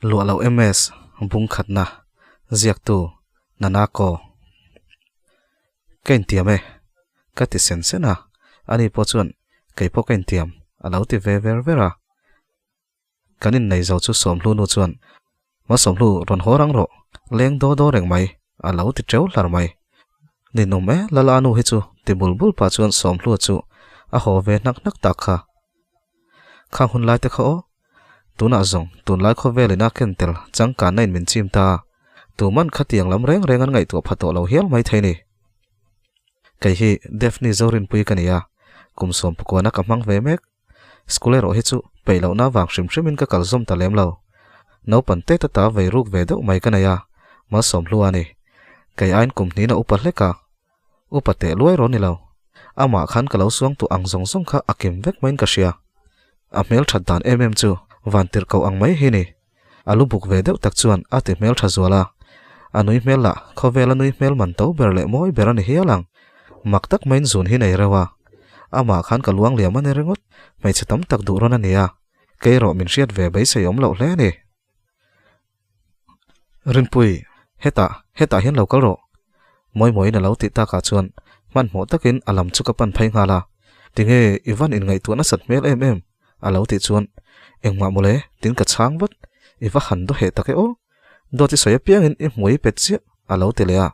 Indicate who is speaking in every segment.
Speaker 1: Luah loh MS bung khatna ziaktu Nanako. Ka intiam e, ka ti sen sen a, ani pawh chuan kei pawh ka intiam a lo ti ve ver ver a. Kan innei zo chu Sawmhlu nu chuan, Ma Sawmhlu rawn haw rang rawh, leng daw daw reng mai, a lo ti teuh hlar mai. Ninawm e, Lala nu hi chu ti bul bul pah chuan Sawmhlua chu a haw ve hnak hnak tak kha. Khang hun lai te kha aw, Tunah zawng, tunlai khawvelin a ken tel changkanna in min chim ta. Tuman khatiang lam reng reng an ngaihtuah pha tawh lo hial mai thei ni. Kei hi Daphne Zorinpui ka ni a, kum sawmpukuana ka hmang ve mek. School erawh hi chu peih lohna vang hrim hrimin ka kal zawm ta lem lo. Naupan te ta ta vei ruk ve deuh mai ka nei a, malsawm hlu a ni. Kei aiin kum hnihna upa hlek a, Upa teh luai rawn ni lo. Amah khan ka lo suang tu ang zawng zawng kha a kim vek maiin ka hria. A hmel that dan em em chu van tirh koh ang mai hi ni. A lu buk ve deuh tak chuan a ti hmel tha zual a. A nui hmel lah khawvela nui hmel man to ber leh mawi ber a ni hial ang. Mak tak maiin zun hi nei reuh a. Amah khan ka luang liam a ni ringawt. Hmeichhe tam tak duh rawn a ni a. Kei erawh min hriat ve beisei awm loh hle a ni. Rinpui, hetah, hetah hian lo kal rawh. Mawimawiin a lo tih takah chuan hmanhmawh takin a lam chu ka pan phei nghal a. Tinge i van inngaihtuah nasat hmel em em? a lo tih chuan, Engmah mawle, tin ka chhang vat. I va han daw heh tak e aw. Dawt i sawi apiangin i hmui pet chiah, a lo ti leh a.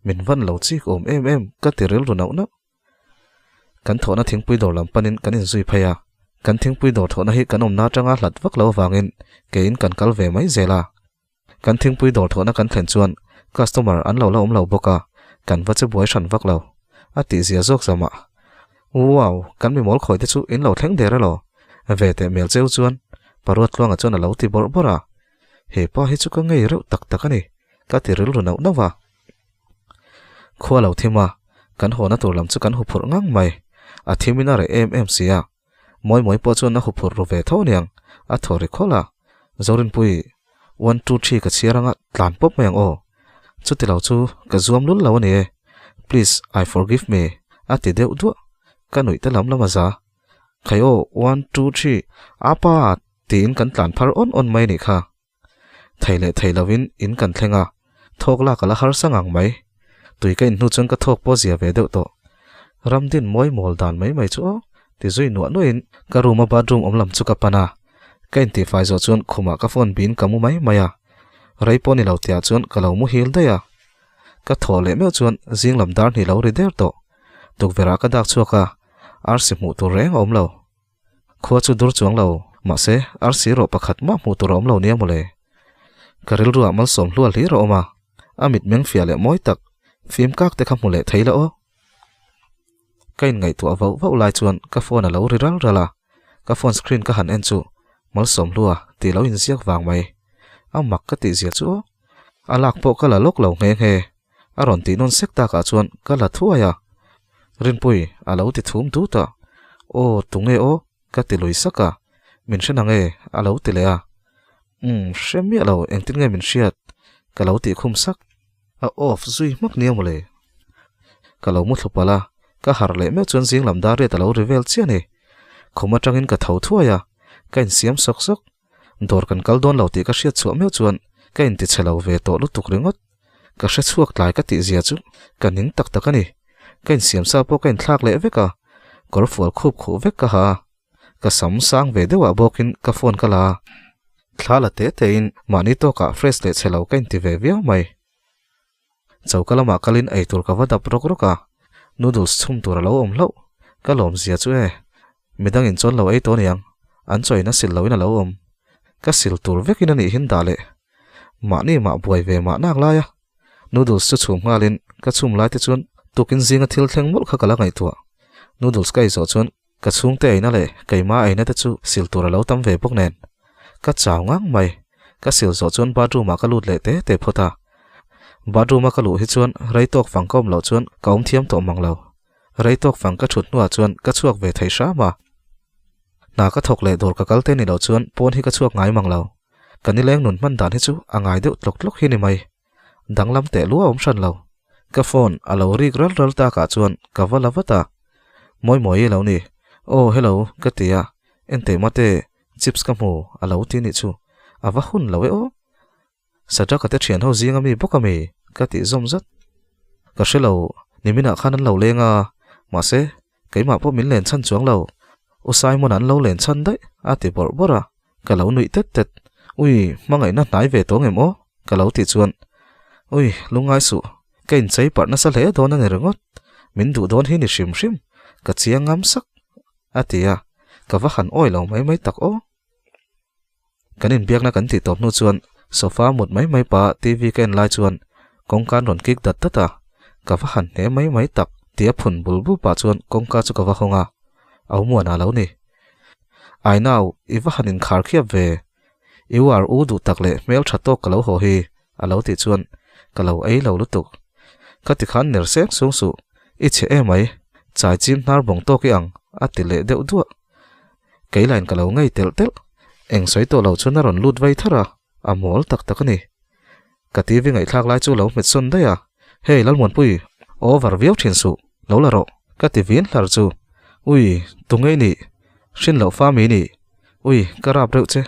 Speaker 1: Min van lo chik awm em em, ka ti rilru nauh nauh. Kan thawhna thingpui dawr lam panin kan inzui phei a, kan thingpui dawr thawhna hi kan awmna atanga hlat vak lo avangin keiin kan kal ve mai zel a. Kan thingpui dawr thawhna kan thlen chuan customer an lo la awm lo bawk a, kan va che buai hran vak lo. A tihzia zawk zamah, Wow, kan mimawl khawi te chu in lo thleng der elaw? Ve teh mel cheu chuan Paruat Tluanga chuan a lo ti bawrh bawrh a. He pa hi chu ka ngei reuh tak tak a ni, ka ti rilru nauh nauh a. Khua lo thim a, kan hawna tur lam chu kan hu phurh ngang mai. A thim in a reh em em si a. Mawi mawi pawh chuan a hu phurh ru ve tho aniang, a thaw ri khawlh a. Zorinpui, one two three ka chhiar anga tlan pawp mai ang aw. Chuti lo chu ka zuam lul lo a ni e. Please, I forgive me, a ti deuh duah. Ka nuih te lam lam a za. Khai aw, one two three, apa! tiin kan tlan phar awn awn mai a nih kha. Thei leh thei lovin in kan thleng a, thawk lak a la harsa ngang mai. Tui ka inhnu chuan ka thawk pawh zia ve deuh tawh. Ramdin mawi mawl dan mai mai chu aw, ti zui nuah nuahin ka room a bathroom awm lam chu ka pan a. Ka intihfai zawh chuan khumah ka phone bin ka mu mai mai a. Rei pawh ni lo tihah chuan ka lo muhil daih a. Ka thawh leh meuh chuan zing lam dar hnih lo ri der tawh. Tukverh ah ka dak chhuak a, arsi hmuh tur reng a awm lo. Khua chu dur chuang lo, mahse, arsi rawh pakhat mah hmuh tur a awm lo nia mawle. Ka rilruah malsawm hlual hlir a awm a, a mitmeng fiah leh mawi tak, fim kak te kha hmu leh thei la aw. Ka inngaihtuah vauh vauh lai chuan ka phone a lo ri ral ral a, ka phone screen ka han en chu malsawm hlua tih lo inziak vang mai. A mak ka tih zia chu aw. A lak pawh ka la lawk lo nghe nghe. A rawn tih nawn sek takah chuan ka la thuai a. Rinpui a lo ti thum dut a. Aw, tunge aw? ka ti lui sak a. Min hre nang e? a lo ti leh a. Umm, hre miah lo, engtin nge min hriat? ka lo tih khum sak. A off zui hmak nia mawle. Ka lo mu thlu palh a, ka harh leh meuh chuan zing lam dar riat a lo ri vel chiah a ni. Khum atangin ka tho thuai a, ka insiam sawk sawk. Dawr kan kal dawn lo tih ka hriat chhuah meuh chuan ka intichhe lo ve tawh lutuk ringawt. Ka hre chhuak tlai ka tih zia chu ka ning tak tak a ni. Ka insiam sa pawh ka inthlak leh vek a, kawr fual khup khuh vek ka ha a. Ka sam sang ve deuhah bawkin ka phone ka la a. Thla la te tein mahni tawkah fresh leh chhe lo ka inti ve viau mai. Choka lamah kalin eitur ka va dap rawk rawk a, noodles chhum tur a lo awm hlauh. Ka lawm zia chu e, midang in chuan lo ei tawh aniang, an chawina sil loin a lo awm. Ka sil tur vekin a nih hin dah leh. Mahni mah buai ve mah nak lai a. Noodles chu chhum nghalin ka chhum lai te chuan tukin zinga thil thleng mawlh kha ka la ngaihtuah. Noodles ka ei zawh chuan ka chhungte eina leh keima eina te chu sil tur a lo tam ve bawk nen. Ka chau ngang mai. Ka sil zawh chuan bathroom ah ka lut leh te te phawt a. Bathroom a ka luh hi chuan rei tawk fang ka awm loh chuan ka awm thiam tawh mang lo. Rei tawk fang ka thut hnuah chuan ka chhuak ve thei hram a. Hna ka thawk leh dawr ka kal te ni lo chuan pawn hi ka chhuak ngai mang lo. Ka nileng nun hman dan hi chu a ngai deuh tlawk tlawk hi ni mai. Danglam teh lua awm hran lo. Ka phone a lo rik ral ral takah chuan ka va la vat a. Mawimawi i lo ni. Aw hello ka ti a, enteh mate chips ka hmu a lo ti nih chu. A va hun lo e aw. Sadraka te thian ho zinga mi bawk a mi? Ka tih zawm zat. Ka hre lo, niminah khan an lo leng a, mahse, keimah pawh min len chhan chuang lo. U Simon-a an lo len chhan daih, a ti bawrh bawrh a, ka lo nuih tet tet. Ui, hmangaihna hnai ve tawng em aw? Ka lo tih chuan, Ui, lungngai suh, ka inchei parh nasa hle dawn a ni ringawt. Min duh dawn hi ni hrim hrim, ka chiang ngam sak, a ti a, ka va han awi lo mai mai tak aw. Kan inbiakna kan tih tawp hnu chuan sofa mut mai mai pah TV ka en lai chuan kawngka an rawn kik dat dat a, ka va han hne mai mai tak tia phun bul bul pah chuan kawngka chu ka va hawng a, au muan a lo ni. Ai nau, i va han inkhar khiap ve, i uar u duh tak leh hmel tha tawk ka lo haw hi a lo tih chuan ka lo ei lo lutuk. Ka ti khan ner seng sung suh, i chhe emai, chai chim hnar bawng tawk i ang a ti leh deuh duah. Kei lain ka lo ngei telh telh. Eng sawi tawh lo chuan a rawn lut vei thar a, a mawl tak tak a ni. Ka TV ngaihthlak lai chu lo hmet sawn daih a, Hey Lalmuanpui, over viau thin suh, lo la rawh, ka ti vin hlar chu. Ui, tu ngei nih? Hrin loh fa mi nih? Ui, ka rap reuh che,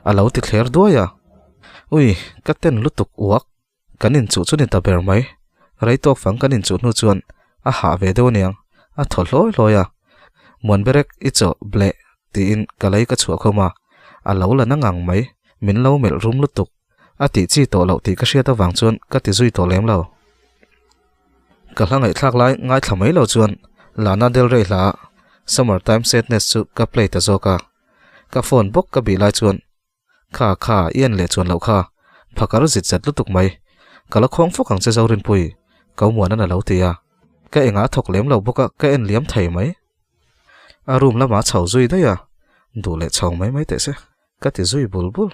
Speaker 1: a lo ti thler duai a. Ui, ka ten lutuk uak. Kan inchuh chu ni ta ber mai. Rei tawk fang kan inchuh hnu chuan a hah ve deuh aniang, a thaw hlawi hlawi a. Muanberek i chaw bleh tiin ka lei ka chhuah khawm a, a lo la na ngang mai, min lo melh rum lutuk. A tih chi tawh loh tih ka hriat avang chuan ka ti zui tawh lem lo. Ka hla ngaihthlak lai ngaithla mai lo chuan Lana Del Rey hla Summer Time Sadness chu ka play ta zawk a. Ka phone bawk ka bih lai chuan Kha kha, i en leh chuan loh kha, phakar zit zet lutuk mai. Ka la khawng fawk ang che Zorinpui, ko Muanan a lo ti a. Ka engah a thawk lem lo bawk a, ka en liam thei mai. A room lamah a chho zui daih a, duh leh chho mai mai teh se, ka ti zui bul bul.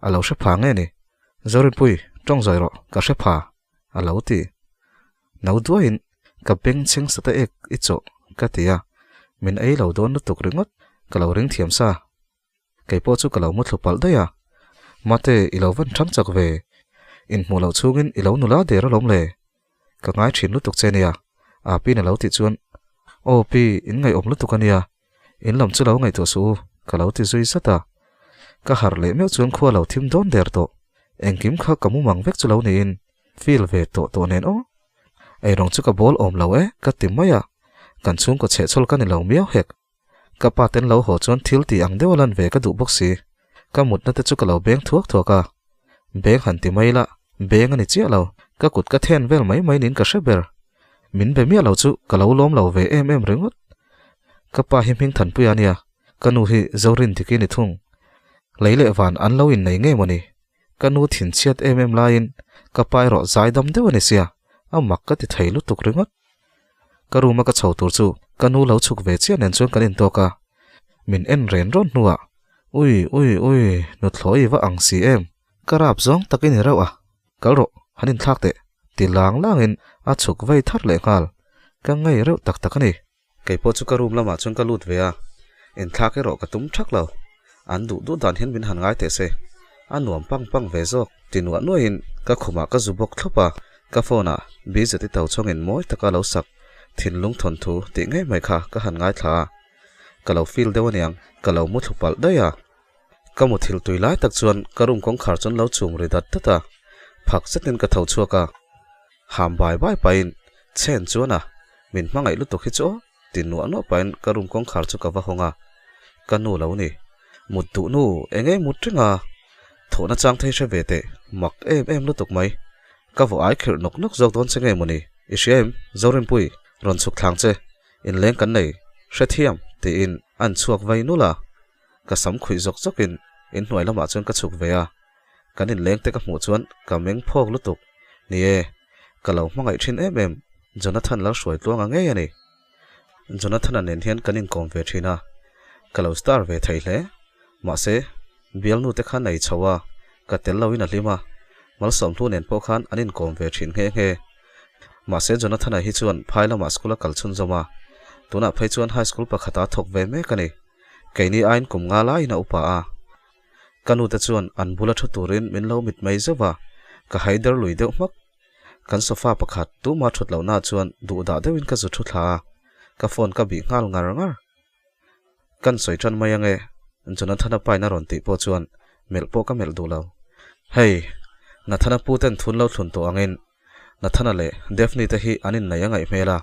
Speaker 1: A lo hre pha nge ni? Zorinpui, tawng zawi rawh, ka hre pha, a lo ti. No duaiin ka beng chheng sa ta ek i chawh, ka ti a. Min ei lo dawn lutuk ringawt, ka lo ring thiam sa. Kei pawh chu ka lo mu thlu palh daih a. Mate, i lo van thang chak ve. Inhmuh loh chhungin i lo nula der alawm le. Ka ngai thin lutuk che nia. A piin a lo tih chuan, Aw pi, in ngaihawm lutuk a nia. In lam chu lo ngaihtuah suh u, ka lo ti zui zat a. Ka harh leh meuh chuan khua lo thim dawn der tawh. Engkim kha ka mumang vek chu lo niin feel ve tawh tawh nen aw. Eirawng chu ka bawl awm lo e, ka ti mai a. Kan chhungkaw chhehchhawl ka ni lo miau hek. Ka pa ten lo haw chuan thil tih ang deuh a lan ve ka duh bawk si. Ka mutna te chu ka lo beng thuak thuak a. Beng han ti mai la, beng a ni chiah lo. Ka kut ka then vel mai mai niin ka hre ber. Min be miah lo chu ka lo lawm lo ve em em ringawt. Ka pa hi hming thanpui a nia, ka nu hi Zorin diki ni thung. Lei leh van an lo innei ngei maw ni? Ka nu thinchhiat em em laiin ka pa erawh zaidam deuh a ni sia, a mak ka ti thei lutuk ringawt. Ka room a ka chho tur chu ka nu lo chhuk ve chiah nen chuan kan intawk a, min en ren rawn hnuah, Ui, ui, ui, nuthlawi i va ang si em? Ka rap zawng tak i ni reuh a, kal rawh, han inthlak teh, ti lang langin a chhuk vei thar leh nghal, ka ngei reuh tak tak a ni. Kei pawh chu ka room lamah chuan ka lut ve a, inthlak erawh ka tum thak lo. An duh duh dan hian min han ngai teh se, a nuam pang pang ve zawk ti nuah nuahin ka khumah ka zu bawk thlawp a, ka phone ah BZI to chawngin mawi taka lo sak thinlung thawnthu tih ngei mai kha ka han ngaithla a, ka lo feel deuh aniang ka lo mu thlu palh daih a. Ka muthilh tui lai tak chuan ka room kawngkhar chuan lo chhum ri dat dat a, phak zetin ka tho chhuak a, ham bai bai pahin chen chuan a, min hmangaih lutuk hi chu aw ti nuah nuah pahin ka room kawngkhar chu ka va hawng a, ka nu lo ni. Mut duh nu eng nge mut reng a, thawhna chang thei hre ve teh, mak em em lutuk mai. Ka vaw ai khirh nawk nawk zawk dawn che nge mawni, i hria em Zorinpui, rawn chhuk thlang che, inleng kan nei, hrethiam tiin an chhuak vai nulh a. Ka sam khuih zawk zawkin inhnuai lamah chuan ka chhuk ve a, kan inleng te ka hmuh chuan ka meng phawk lutuk. Ni e, ka lo hmangaih thin em em, Jonathan Lalhruai tluanga ngei a ni. Jonathan-a nen hian kan inkawm ve thin a, ka lo star ve thei hle. Mahse, bialnu te kha nei chho a, ka tel loin a hlim a, Malsawmhlu nen pawh khan an inkawm ve thin nghe nghe. Mahse, Jonathan-a hi chuan phai lamah school a kal chhunzawm a, tunah phei chuan high school pakhata thawk ve mek a ni. Keini aiin kum nga laiin a upa a. Ka nute chuan an bula thu turin min lo mit mai zeuh a, ka haider lui deuh hmak. Kan sofa pakhat tuma thut lohna chuan duhdah deuhin ka zu thu thla a, ka phone ka bih nghal ngar ngar. Kan sawi tan mai ange, Jonathana pain a rawn tih pawh chuan melh pawh ka melh duh lo. Hei, Nathana pu ten thun lo thlun tawh angin Nathana leh Daphne te hi an innei a ngaih hmel a,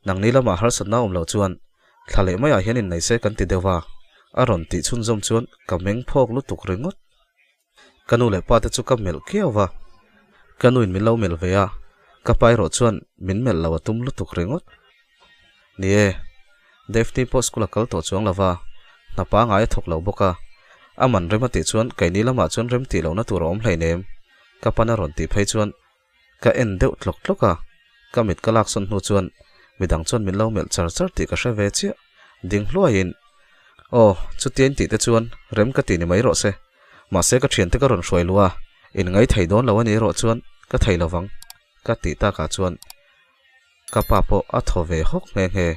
Speaker 1: nangni lamah harsatna awm loh chuan thla leh maiah hian innei se kan ti deuh a, a rawn tih chhunzawm chuan ka meng phawk lutuk ringawt. Ka nu leh pa te chu ka melh kiau va, ka nuin min lo melh ve a, ka pa erawh chuan min melh lo a tum lutuk ringawt. Ni e, Daphne pawh school a kal tawh chuang lo va, hna pangai a thawk lo bawk a, a man rem a tih chuan keini lamah chuan rem tih lohna tur a awm hleinem, ka pan a rawn tih phei chuan ka en deuh tlawk tlawk a, ka mit ka laksawn hnu chuan midang chuan min lo melh char char tih ka hre ve chiah, ding hluaiin, Aw, chutiain tih te chuan rem ka tih ni mai rawh se, mahse ka thiante ka rawn hruai luh a, in ngai thei dawn lo a ni erawh chuan ka thei lo vang, ka tih takah chuan ka pa pawh a thaw ve hawk nghe nghe.